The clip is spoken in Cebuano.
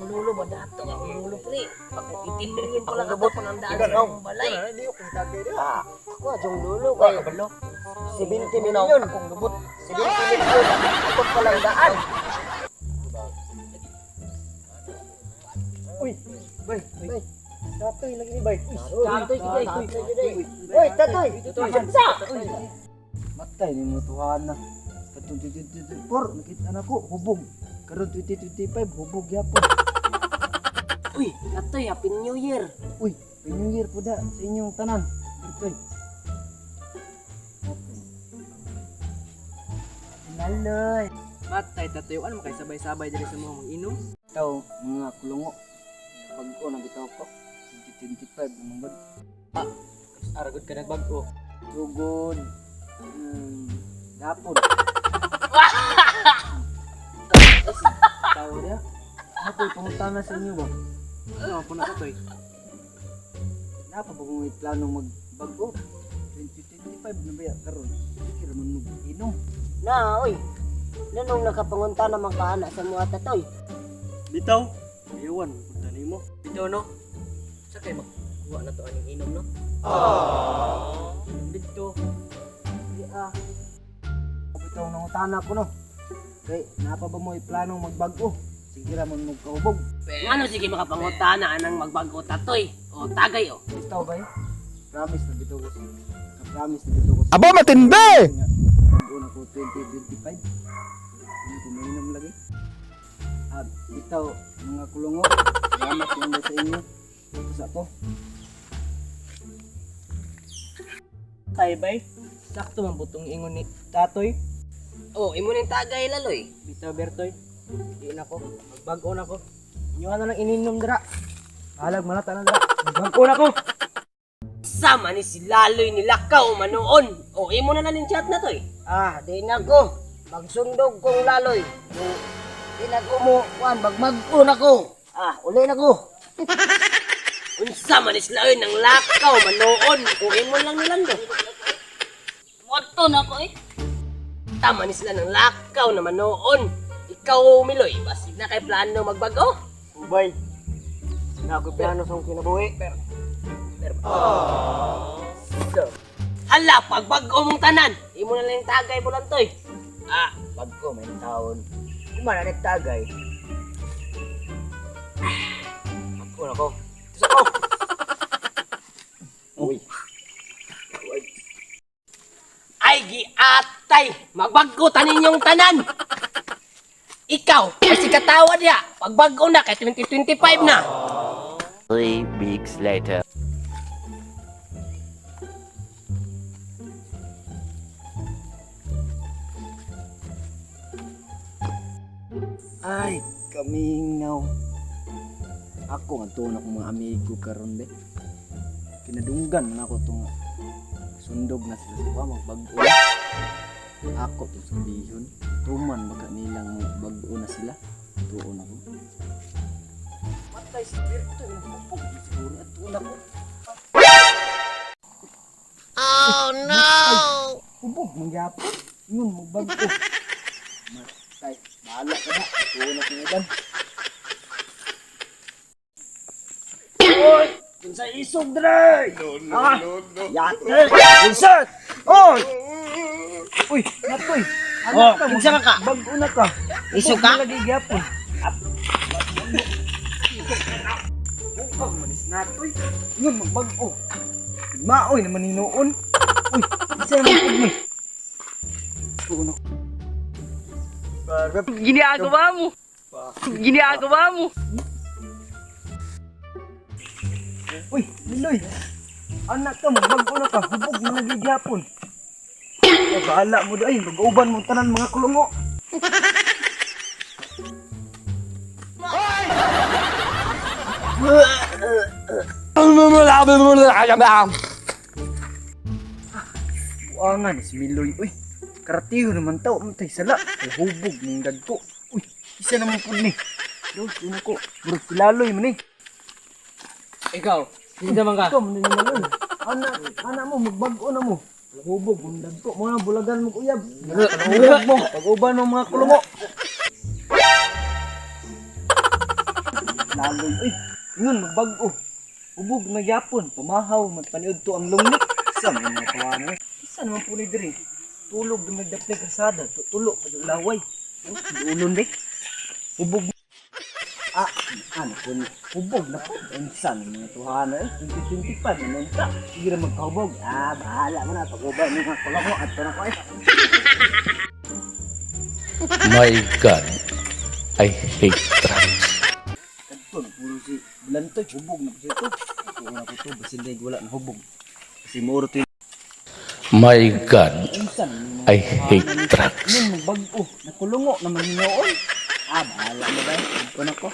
Ang lulo ba dato? Ang lulo pre. 18 million pala ka pa ng daan sa akong balay. Ah, ako adjong lulo kay 70 million. Akong lubot. 70 million. Ako palang daan. Uy, bay, bay. Tatoy lagi ni bay. Tatoy gid ay. Uy, tatoy. Sa. Matay ni mo tuhan na. Katong 2024 nakita na ko hubog. Karon 2025 hubog gyapon. Uy, tatoy, Happy New Year. Uy, Happy New Year po da sa inyong tanan. Tatoy. Laloy. Matay tatayuan mo kay sabay-sabay diri sa mga mag-inom. Taw mga kulungo. Pag-o na bitaw ko. 2025 naman gud. Aragod ka nagbag-o. Sugod. Dapon. Taw dia. Ako pangutana sa inyo ba? Ano po na tatoy? Napa ba kung may plano magbag-o? 2025 na ba ya karon? Sige ra man mo inom. Na, oy. Nanong nakapangunta naman ka ana sa mga tatoy. Bitaw. Ayawan, punta nimo. Bitaw no. Sa kay magkuha na to aning inom no? Aww. Dito. Di ah. Bitaw nangutana ko no. Kay napa ba mo plano magbag-o? Sige ra man mo kahubog. Ngano sige makapangutana anang magbago tatoy? O tagay o. Bitaw ba eh? Promise na bitaw ko. Ka-promise na bitaw ko. Aba, matindi! Bago na ko 2025. Hindi ko mainom lagi. Ah, bitaw mga kulungo. Salamat yung sa inyo. Sa ko. Tay bay. Sakto man butong ingon ni tatoy. O, imo ning tagay laloy. Bitaw Bertoy. Di na ko. Magbag-o na ko. Inyo na lang ininom dira. Halag malata na dira. Magbag-o na ko. Sama ni si Laloy ni Lakaw manoon. O, imo na lang ning chat na toy. Ah, di na ko. Magsundog kong laloy. Kung di na ko mo, kuan, magmag-o na ko. Ah, uli na ko. Unsa man ni sila oy nang lakaw manoon. O, imo lang nilando. Moto na ko eh. Tama ni sila ng lakaw na manoon. Ikaw, Miloy, basig na kay plano magbago. Ubay. Na ako plano sa akong kinabuhi. So, hala, pagbago mong tanan. Imo na lang yung tagay bulantoy. Ah, Bagko may taon. Kumana na tagay. Magko na ko. Tusa ko. Uy. Ay, giatay! Magbago tanin yung tanan! Ikaw, ay si katawa niya. Pagbago na, kay 2025 na. 3 weeks later. Ay, kamingaw. Ako nga tuon akong mga amigo karon be. Kinadunggan man ako tong sundog na sila sa magbag-o. Ako to sabihon. Tuman baka nilang magbag-o na sila. Tuon ako. Matay si Berto, hubog siguro at tuon ako. Oh no! Hubog mangyapon. Yun magbag-o. Matay, bahala ka na. Tuon ako ngayon. Kinsa isog dre. No, no, no, no. Yate. Insert. Oy. Uy, natoy. Oh, kinsa ka ka? Bag-o na ka. Isog ka? Lagi gyapon. Bukag manis natoy. Ingon magbag-o. Maoy naman hinuon. Uy, isa naman pud ni. Tuon ako. Ginagawa mo. Ginagawa mo. Uy, Miloy. Anak ka, magbag-o na ka. Hubog na lagi gyapon. Ay, bahala mo ay, mag-uban mo tanan mga kulungo. Buangan si Miloy, uy. Karatiho naman tao, matay sala. Ay, hubog ng dagko. Uy, isa naman po ni. Dos, una ko. Murag si Laloy man eh. Ikaw, kinsa man ka? Ikaw, man ni Laloy. Anak, anak mo, magbag-o na mo. Hubog, ng dagko. Mo na, bulagan mo uyab. Hubog mo, pag-uban mo mga kulungo. Laloy, uy. Ingon magbag-o. Hubog magyapon, pamahaw, magpaniud to ang lungnik. Sa may mga tawanan. Isa naman po ni diri. Tulog na magdapli kasada, tulo pa yung laway. Oh, ulon di. Hubog. Ah, ano po ni? Hubog na po. Unsa ng mga tuhana eh. 2025 na nun ta. Sige na magkahubog. Ah, bahala mo na. Pag-ubay mo nga kulong mo. Ato na ko eh. My God, I hate drugs. Kadto na puro si Bulantoy. Hubog na po siya ito. Ito na ko ito. Basin na wala na hubog. Kasi muro to. My God, Unsa ng mga I hate drugs. Ingon magbag-o. Nakulungo naman noon. Ah, bahala mo ba? Ato na ko.